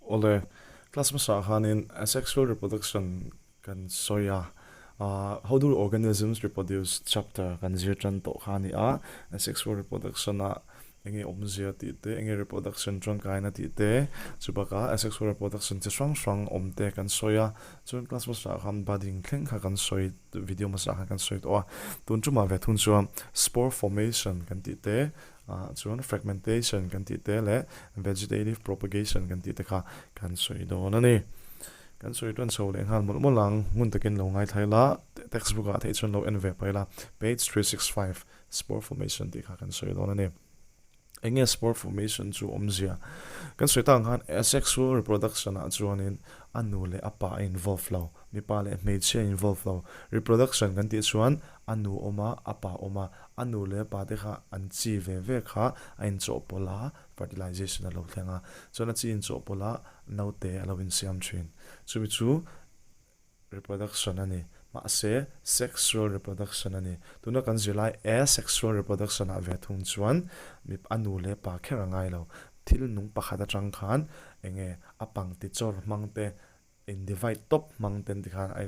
Awle, class hmasa ah khanin asexual reproduction kan sawi a, how do organisms reproduce chapter kan zir tan tawh kha a ni a, asexual reproduction ah enge awmzia tih te, enge reproduction tangkaina tih te, chu bakah asexual reproduction chi hrang hrang awm te kan sawi a, chuan class hmasa ah khan budding thleng kha kan sawi video hmasa ah khan kan sawi tawh a, tun tumah ve thung chuan spore formation kan tih te, Ah chuan fragmentation kan tih te leh vegetative propagation kan tih te kha kan sawi dawn a ni. Kan sawi tan chho leh nghal mawlh mawlh ang, hmun takin lo ngaithla ila, textbook ah theih chuan lo en ve pawh ila, page 365, spore formation tih kha kan sawi dawn a ni. Eng nge spore formation chu awmzia? Kan sawi tak ang khan asexual reproduction ah chuanin a nu leh a pa a involve lo, mipa leh hmeichhia a involve lo. Reproduction kan tih chuan A nu awm a, a pa awm a, a nu leh a pa te kha an chi ve ve kha a inchawhpawlh a, fertilization a lo thleng a, chuan a chi inchawhpawlh a naute a lo insiam thin. Chumi chu reproduction a ni. Mahse, sexual reproduction a ni. Tuna kan zirlai asexual reproduction ah ve thung chuan a nu leh pa kher a ngai lo. Thil nung pakhat atang khan enge a pangti chawr hmang te In divide tawp hmang ten tikhan a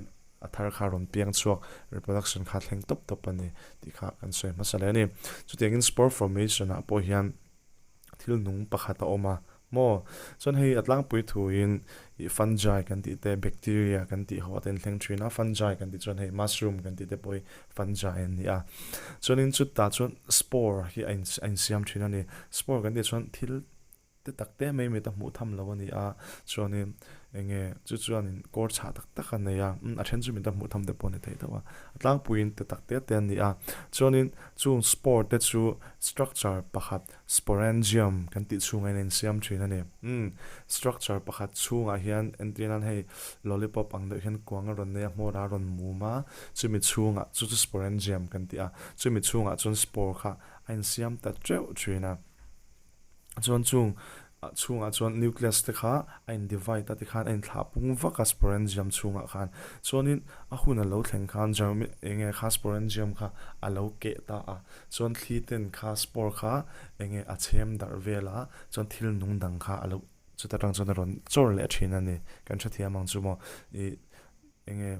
a thar kha rawn piang chhuak reproduction kha thleng tawp tawp a ni tih kha kan sawi hmasa leh a ni. Chutiangin spore formation ah pawh hian thil nung pakhat a awm a maw? Chuan hei a tlangpui thuin ih fungi kan tih te bacteria kan tih ho ah te an thleng thin a, fungi kan tih chuan hei mushroom kan tih te pawh hi fungi an ni a. Chuanin chutah chuan spore hi a a insiam thin a ni. Spore kan tih chuan thil Te tak te mai mit a hmuh tham lo a ni a, chuanin eng nge chu chuanin kawr chhah tak tak a nei a, umm a then chu mit a hmuh tham te pawh a ni thei tho a, a tlangpuiin te tak te te an ni a, chuanin chung spore te chu structure pakhat sporangium kan tih chhungah hian a insiam thin a ni, umm structure pakhat chhungah hian entir nan hei lollipop ang deuh hian kuang a rawn nei a, hmawr a rawn mum a, chumi chhungah chu chu sporangium kan tih a, chumi chhungah chuan spore kha a insiam ta teuh thin a. Chuan chung chhungah chuan nucleus te kha a in divide a tikhan a inthlah pung vak a sporangium chhungah khan. Chuanin a hun a lo thleng khan germ eng nge kha sporangium kha a lo keh ta a. Chuan thli ten kha spore kha eng nge a chhem darh vel a, chuan thil nung dang kha a lo chuta tang chuan a rawn chawr leh thin a ni. Kan hrethiam ang chu maw ih eng nge.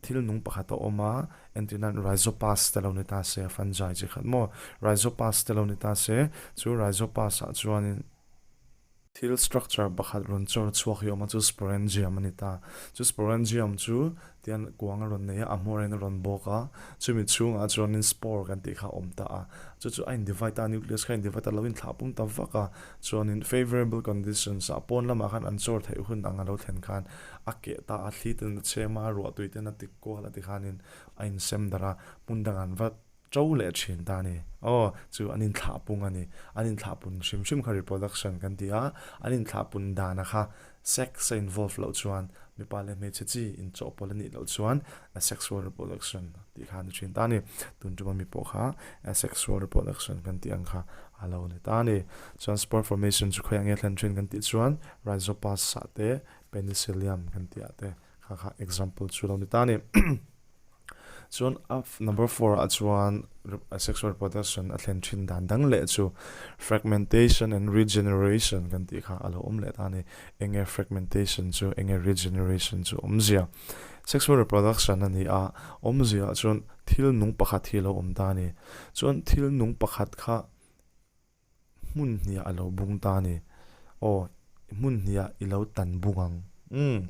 Thil nung pakhat a awm a, entirnan Rhizopus te lo ni ta se, fungi chi khat maw? Rhizopus te lo ni ta se, chu Rhizopus ah chuanin thil structure pakhat rawn chawr chhuak hi a awm a, chu sporangium a ni ta. Chu sporangium chu tian kuang a rawn nei a, a hmawrin a rawn bawk a, chumi chhungah chuanin spore kan tih kha a awm ta a. Chu chu a in divide a, nucleus kha a in divide a, lo inthlah pum ta vak a, chuanin favourable conditions ah pawn lamah khan an chawr theih hun ang a lo thlen khan A keh ta a, thli ten a chhem a, ruahtui ten a ti kual a tikhanin a insem darh a, hmun dangah an va to leh thin ta a ni. Aw, chu an inthlah pung a ni. An inthlah pun hrim hrim kha reproduction kan ti a, an inthlah pun dana kha sex a involve loh chuan, mipa leh hmeichhe chi inchawhpawlh a nih loh chuan asexual reproduction tih kha a ni thin ta a ni. Tun tuma mi pawh kha asexual reproduction kan tih ang kha a lo ni ta a ni. Chuan spore formation chu khawiah nge thlen thin kan tih chuan rhizopus ah te Penicillium kan tih ah te kha kha example chu lo ni ta a ni. Chuan a number 4 ah chuan sexual reproduction a thlen thin dan dang leh chu fragmentation and regeneration kan tih kha a lo awm leh ta a ni. Enge fragmentation chu, enge regeneration chu awmzia? Sexual reproduction a ni a, awmzia ah chuan thil nung pakhat hi a lo awm ta a ni. Chuan thil nung pakhat kha Hmun hniah a lo bung ta a ni. Aw, hmun hniah i lo tan bung ang. Umm.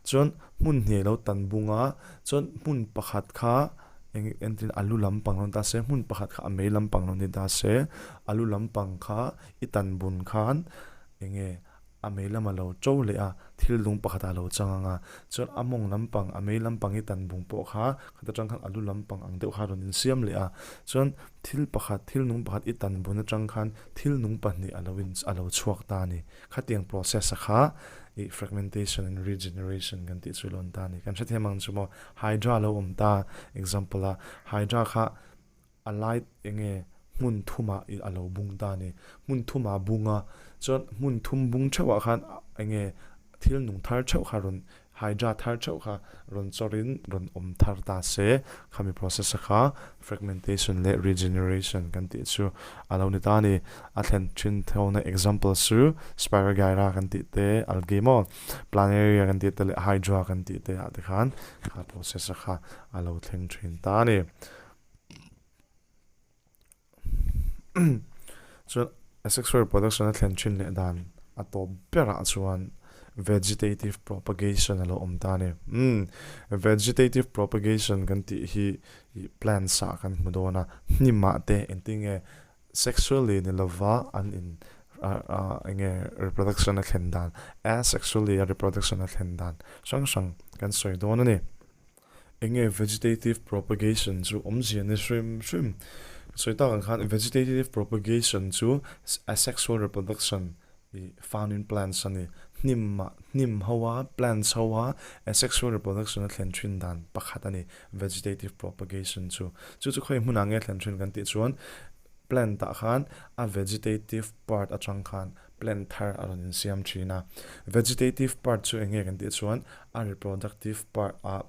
Chuan hmun hniah i lo tan bung a, chuan hmun pakhat kha eng entin a lu lampang lo ni ta se, hmun pakhat kha a mei lampang lo ni ta se, a lu lampang kha i tan bun khan eng nge A mei lam a lo to leh a, thil lung pakhat ah a lo chang ang a, chuan a mawng lampang, a mei lampang hi tan bung pawh kha khat atang khan a lu lampang ang deuh kha a rawn insiam leh a, chuan thil pakhat, thil nung pakhat i tan bun atang khan thil nung pahnih a lo in a lo chhuak ta a ni. Khatiang process a kha ih fragmentation and regeneration kan tih chu a lo ni ta a ni. Kan hrethiam ang chu maw? Hydra a lo awm ta, example a, Hydra kha A light enge hmun thumah i a lo bung ta a ni. Hmun thumah a bung a, chuan hmun thum bung theuhah khan enge thil nung thar theuh kha rawn Hydra thar theuh kha rawn chawrin rawn awm thar ta se, khami process a kha fragmentation leh regeneration kan tih chu a lo ni ta a ni. A thlen thin thona example chu Spirogyra kan tih te, algae maw, Planaria kan tih te leh Hydra kan tih te ah te khan kha process a kha a lo thleng thin ta a ni. Chuan asexual reproduction a thlen thin leh dan a tawp berah chuan vegetative propagation a lo awm ta a ni. Umm vegetative propagation kan tih hi ih plants ah kan hmu dawn a, hnim ah te engtin nge sexually ni lova an in ah ah eng nge reproduction a thlen dan asexually a reproduction a thlen dan hrang hrang kan sawi dawn a ni. Enge vegetative propagation chu awmzia ni hrim hrim? Sawi tak ang khan vegetative propagation chu asexual reproduction i found in plants a ni. Hnim ah hnim ho a plants ho a asexual reproduction a thlen thin dan pakhat a ni vegetative propagation chu. Chu chu khawi hmunah nge thlen thin kan tih chuan plant ah khan a vegetative part atang khan plant thar a rawn insiam thin a. Vegetative part chu eng nge kan tih chuan a reproductive part ah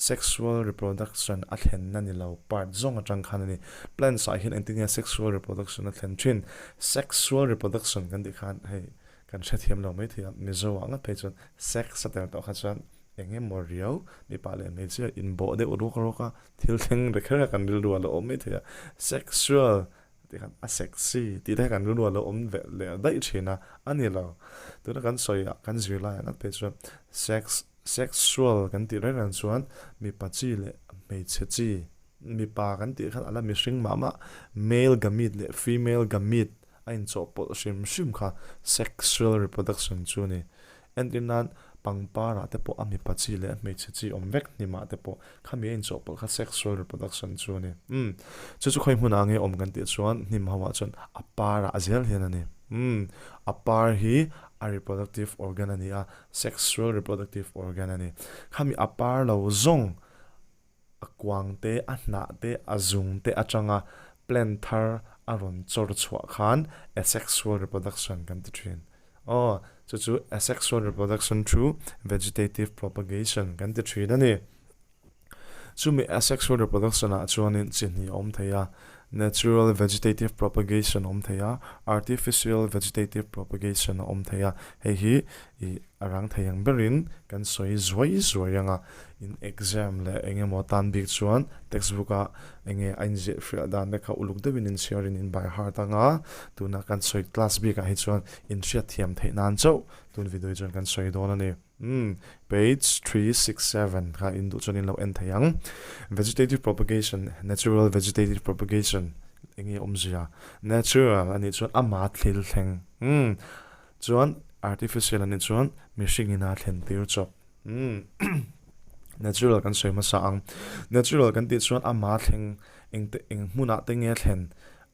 sexual reproduction a thlenna ni lo part zawng atang khan a ni. Plants ah hian engtin nge sexual reproduction a thlen thin? Sexual reproduction kan tih khan hei kan hrethiam lo maithei a, Mizo ah ngat phei chuan sex a tel tawh kha chuan eng emaw riau mipa leh hmeichhia inbawh deuh ruak ruak a thil thleng ri kher a kan rilru a lo awm maithei a. Sexual Tih khan a sexy tih te kha kan rilru a lo awm ve leh daih thin a, a ni lo. Tuna kan sawi ah kan zirlai ah ngat phei chuan sex, sexual kan tih reng reng chuan mipa chi leh hmeichhe chi, mipa kan tih khan a la mihring mah mah, male gamete leh female gamete a inchawhpawlh hrim hrim kha sexual reproduction chu a ni. Entir nan pangpar ah te pawh a mipa chi leh a hmeichhe chi awm vek hnim ah te pawh khami a inchawhpawlh kha sexual reproduction chu a ni. Umm chu chu khawi hmunah nge awm kan tih chuan hnim ho ah chuan a par ah zel hian a ni. Umm a par hi a reproductive organ a ni a, sexual reproductive organ a ni. Khami a par lo zawng a kuang te, a hnah te, a zung te atanga plant thar a rawn chawr chhuah khan asexual reproduction kan ti thin. Aw, chu chu asexual reproduction through vegetative propagation kan ti thin a ni. Chumi asexual reproduction ah chuanin chi hnih a awm thei a, natural vegetative propagation a awm thei a, artificial vegetative propagation a awm thei a. Hei hi ih A rang thei ang berin kan sawi zuai zuai ang a, in exam leh eng emaw tan bik chuan textbook ah eng nge a inziah hriah dan te kha uluk deuhin in chhiarin in by heart ang a, tuna kan sawi class bikah hi chuan in hriatthiam theih nan chauh tun video hi chuan kan sawi dawn a ni. Umm page 367 kha in duh chuan in lo en thei ang. Vegetative propagation, natural vegetative propagation eng nge awmzia? Natural a nih chuan ama thil thleng. Umm Chuan artificial anih chuan mihring in a thlen tir chawp. Umm natural kan sawi hmasa ang. Natural kan tih chuan ama thleng eng te eng hmunah te nge a thlen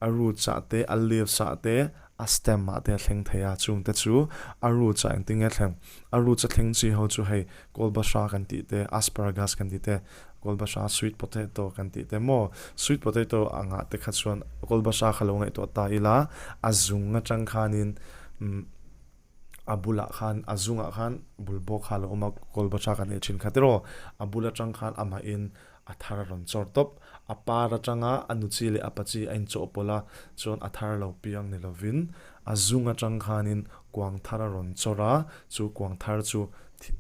a roots ah te a leaves ah te a stem ah te a thleng thei a chung te chu a roots ah engtin nge a thleng a roots a thleng chi ho chu hei kawlbahra kan tih te asparagus kan tih te kawlbahra sweet potato kan tih te maw sweet potato angah te kha chuan kawlbahra kha lo ngaihtuah ta ila a zung atang khanin umm a bulah khan a zungah khan bul bawk kha a lo awm a kawlbahra kan ei thin kha tiraw a bul atang khan amahin a thar a rawn chawr tawp a par atanga a nu chi leh a pa chi a inchawhpawlh a chuan a thar lo piang ni lovin a zung atang khanin kuang thar a rawn chawr a chu kuang thar chu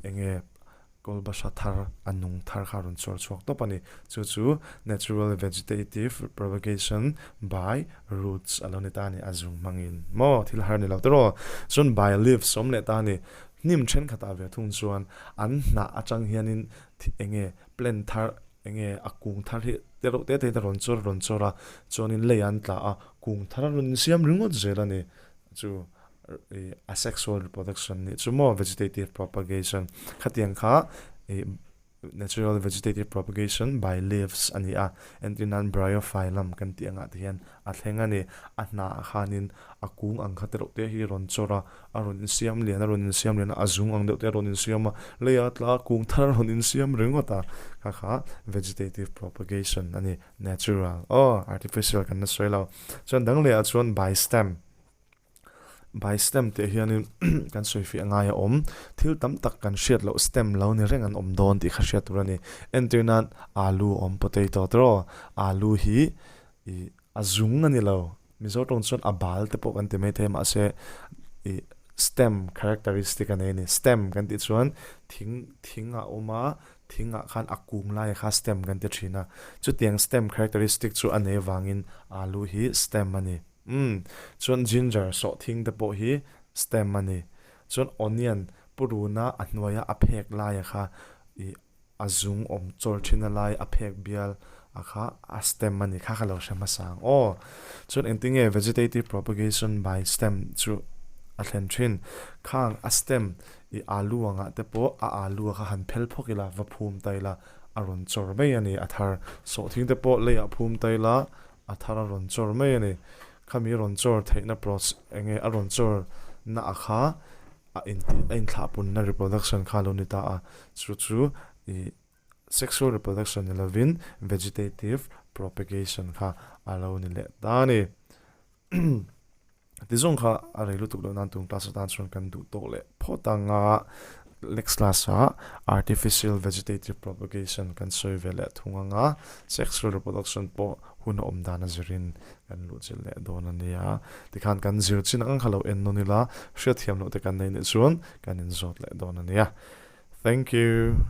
eng nge Kawlbahra thar a nung thar kha a rawn chhuar chhuak tawp a ni. Chu chu natural vegetative propagation by roots a lo ni ta a ni, a zung hmangin maw thil har ni lo tiraw. Chuan by leaves awm leh ta a ni. Hnim thenkhatah ve thung chuan an hnah atang hianin eng nge plant thar eng nge a kung thar hi te reuh te te hian a rawn chawr a rawn chawr a, chuanin lei an tla a, kung thar a rawn insiam ringawt zel a ni. Chu asexual reproduction nih chu maw vegetative propagation khatiang kha ih natural vegetative propagation by leaves a ni a entir nan bryophyllum kan tih angah te hian a thleng a ni a hnah khanin a kung ang kha te reuh te hi a rawn chawr a a rawn insiam lian a rawn insiam lian a a zung ang deuh te a rawn insiam a lei a tla kung thar a rawn insiam ringawt a kha kha vegetative propagation a ni natural aw artificial kan la sawi lo chuan dang leh ah chuan by stem. By stem tih hianin kan sawifiah ngai a awm. Thil tam tak kan hriat loh stem lo ni reng an awm dawn tih kha hriat tur a ni. Entir nan alu awm potato tiraw? Alu hi ih a zung a ni lo. Mizo tawng chuan a bal te pawh kan ti mai thei a mahse ih stem characteristic a nei a ni. Stem kan tih chuan thing thing a awm a, thing ah khan a kung lai kha stem kan ti thin a. Chutiang stem characteristic chu a nei vangin alu hi stem a ni. Umm, chuan ginger sawhthing te pawh hi stem a ni. Chuan onion puruna a hnuaia a phek laia kha ih a zung awm chawl thin a lai a phek bial a kha a stem a ni kha ka lo hre hmasa ang aw. Chuan engtinge vegetative propagation by stem chu a thlen thin. Khang a stem ih alu angah te pawh a alu a kha han phel phawk ila va phum ta ila a rawn chawr mai a ni a thar. Sawhthing te pawh leiah phum ta ila A thar a rawn chawr mai a ni. Khami rawn chawr theihna proce enge a rawn chawr na a kha a inti a inthlahpunna reproduction kha a lo ni ta a. Chu chu ih sexual reproduction ni lovin vegetative propagation kha a lo ni leh ta a ni. Ti zawng kha a rei lutuk loh nan tun class atan chuan kan duh tawk leh phawt ang a, next class ah artificial vegetative propagation kan sawi ve leh thung ang a, sexual reproduction pawh hun a awm dan a zirin kan luh chilh leh dawn a nia. Tikhan kan zir chin ang kha lo en nawn ila, hriatthiam loh te kan nei nih chuan kan inzawt leh dawn a nia. Thank you.